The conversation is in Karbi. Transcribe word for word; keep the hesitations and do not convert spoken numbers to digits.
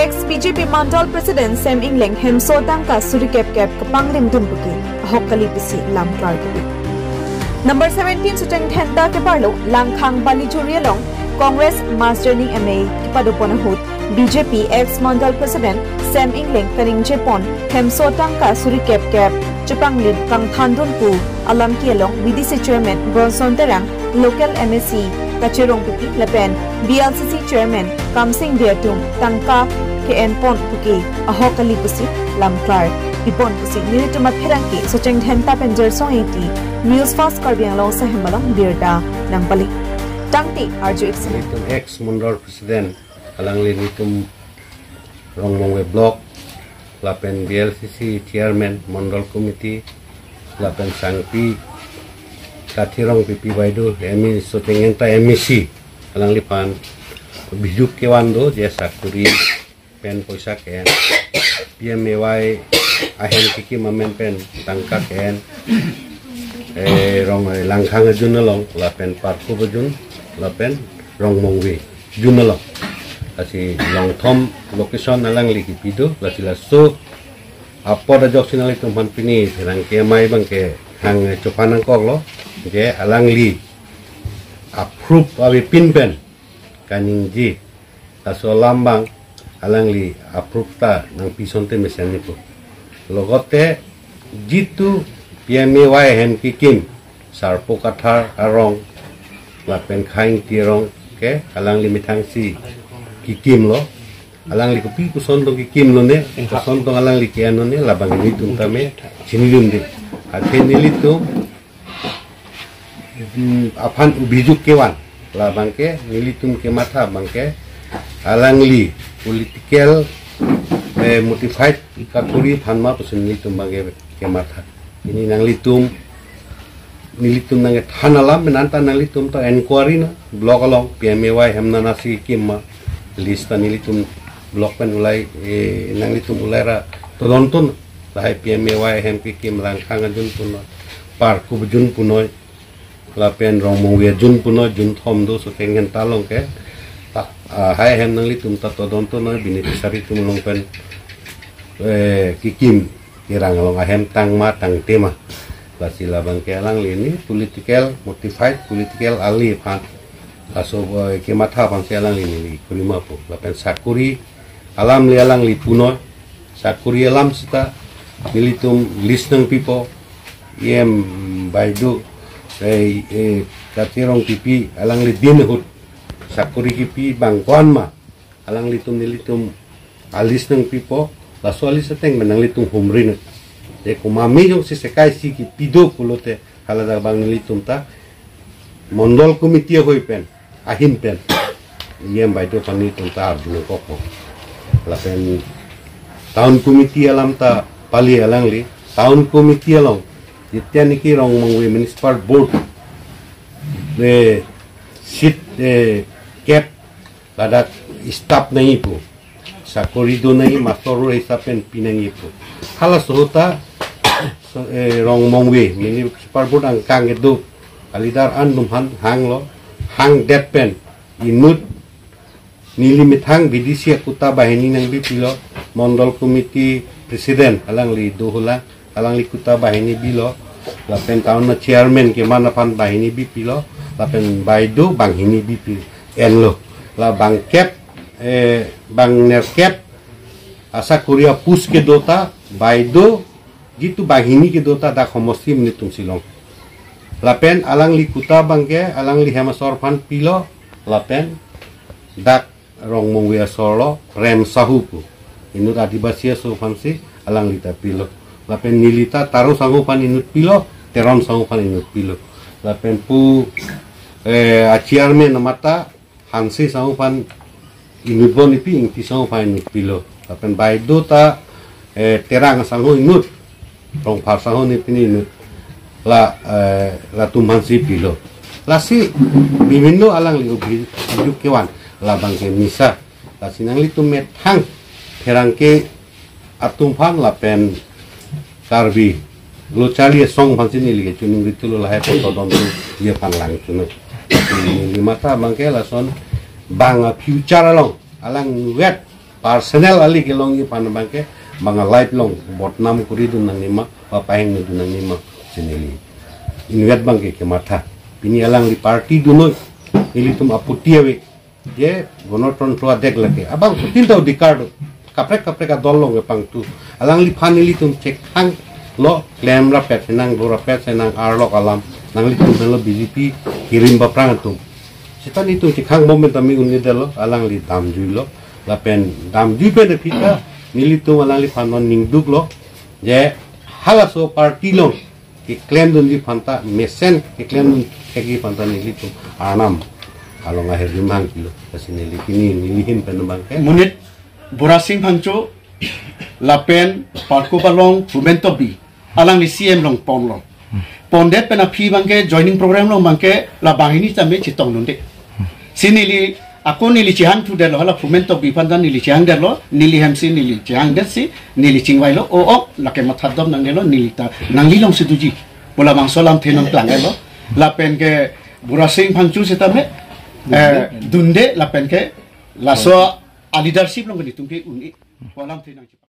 Ex B J P Mandal President Sem Engleng hemso tangka suri kep kep kepanglim dun puke ahok kali pusi lam klar kipi. Number seventeen Socheng Dhenta keparlo Langkhang Balijuri along Congress Mass Joining M A kepado pon ahut B J P ex Mandal President Sem Engleng kaningjepon hemso tangka suri kep kep chepanglim kangthan dun pu alam ke along V D C Chairman Bronson Terang, Local M A C Kacherong Pipi lapen B L C C Chairman Kamsing Bey atum tangka ke-en pon puke ahok kali pusi lam klar pipon pusi nelitum apherangke Socheng Dhenta pen Jersong Engti, News Fast Karbi Anglong ahem along birta nangpali. Tangte arju iksi. Nelitum ex Mandal President alangli nelitum Rongmongve Block lapen B L C C Chairman, Mandal Committee lapen Sangpi Kacherong Pipi Baidu, M A C Socheng Dhenta M A C, alangliphan abhijog kevan do je sakuri pen poisa ke-en, P M A Y ahem kekim amen pen tangka ke-en, eh, rong, eh, Langkhang ajun along lapen Parkup ajun lapen Rongmongve ajun along. Lasi longthom location alangli kipi do, lasi laso apot ajoksi nanglitum aphan pini pherangke amei abangke hang chophan nangkoklo, je alangli approve avepin pen kaningje laso alam abang alangli approve ta nangpi asonte mesen nipo. Logote jitu P M A Y ahem kekim Sarpo Kathar arong lapen Khang Engti arong ke alangli methang si kekimlo. Alangli kopi koson tong kekimlone, koson tong alangli ke-enlone, labang nelitum tame chinidunde. Athe nelitum, hmm, aphan abhijog kevan, labangke nelitum kematha abangke alangli political, eh, motivated kakuri aphan ma pusi nelitum abangke kematha. Pini nanglitum, nelitum nangkethan alam, menanta nanglitum ta inquiry na, block along, P M A Y ahem nana si kim ma, list ta nelitum block pen ulai, eh, nanglitum ulai ra todonton, lahai P M A Y ahem kekim Langkhang ajun punoi, Parkup ajun punoi, lapen Rongmongve ajun punoi, jun thom do Socheng Dhenta along ke, ta, ah, hai ahem nanglitum ta todonton noi, beneficiary atum along pen, eh, kekim kerang along ahem tang ma tangte ma. Lasi labangke alangli ni political motivated, political ali aphan, laso, eh, kematha aphan si alangli neli kurima po. Lapen sakuri alam le alangli punoi, sakuri alam seta nelitum list nangpipo, E M Baidu, eh, eh, Kacherong Pipi, alangli din ahut sakuri kipi abang ko-an ma, alanglitum nelitum a-list nangpipo, laso a-list ateng pen nanglitum humri nang. Je komat me jongsi sekai si kipi do pulote haladak abang nelitum ta Mandal Committee ahoi pen, ahin pen, E M Baidu aphan nelitum ta arju nangkokpo. Lapen Town Committee alam ta pali alangli, Town Committee along, jetiya niki Rongmongve Municipal Board, eh, seat, eh, kep ladak staff nangji pu, sakuri do nangji, master roll hisap pen pi nangji pu. Halaso ahut ta, so, eh, Rongmongve Municipal Board angkang kedo, alidar an atum aphan hanglo, hangdet pen inut neli methang V D C akuta banghini nangpipilo, Mandal Committee President alangli do hu lang, alangli kuta banghini bilo, lapen town a-chairman keman aphan banghini bipilo, lapen Baidu banghini bipi enlo. La bangkep, eh, bang nerkep asakuri a-post kedo ta, Baidu jitu banghini kedo ta dak homosti amonit atum si long. Lapen alangli kuta abangke, alangli hem asor aphan pilo, lapen dak Rongmongve asor lo Rem Sahu pu, inut Adivasi aso aphan si alangli ta pilo. Lapen neli ta Taro Sahu aphan inut pilo, Teron Sahu aphan inut pilo. Lapen pu, eh, a-chairman amat ta Hanse Sahu aphan inut bon ipi, Engti Sahu aphan inut pilo. Lapen Baidu ta, eh, Terang Sahu inut, Rongphar Sahu ni pini inut. La, eh, latum aphan si pilo. Lasi bibinno alangli abhi-, abhijog kevan, labangke misa. Lasi nanglitum methang pherangke atum aphan lapen Karbi lo charli asong aphan si neli kechoningri thulo, lahai poto don tu ye aphan lang chunai. Neli matha abangke lason bang a-future along, alangvet personal ali kelongji aphan abangke, bang a-life along bodnam koridun nangne ma, ba pahingno dun nangne ma, si neli inutvet abangke kematha. Pini alangli party dunoi, nelitum aputi ave, je Gonotantro adet lake. Abang putin ta odhikar do. Kaprek kaprek adol along kepangthu. Alangliphan nelitum chekhanglo, klem rapet senang, do rapet senang, arlok alam. Nanglitum henlo B J P kirim baphrang atum. Seta nelitum chekhang momen tame un-edetlo, alangli damjuilo. Lapen damjui pen aphi ta, nelitum alangliphan non ningduklo. Je halaso party along keklem dunji aphan ta, mesen keklem dun thekji aphan ta nelitum Arnam along ahirjume hangpilo. Lasi neli pini neli ahin pen abangke, monit Borasing Phangcho lapen Parkop along Phumen Tokbi, alangli C E M along ponlo. Pondet pen aphi abangke joining program along abangke la banghini tame chetongdunde. Si neli, ako neli chehangthudetlo, hala Phumen Tokbi aphan ta neli chehangdetlo, neli hem si neli chehangdet si, neli chingvailo, o ok, lake matha dom nangdetlo, neli ta nangli along si doji pu labangso alamthe nangklang-etlo. Lapen ke Borasing Phangcho setame, eh, dunde, lapen ke laso a-leadership along ke nelitum ke un-e pu alamthe nang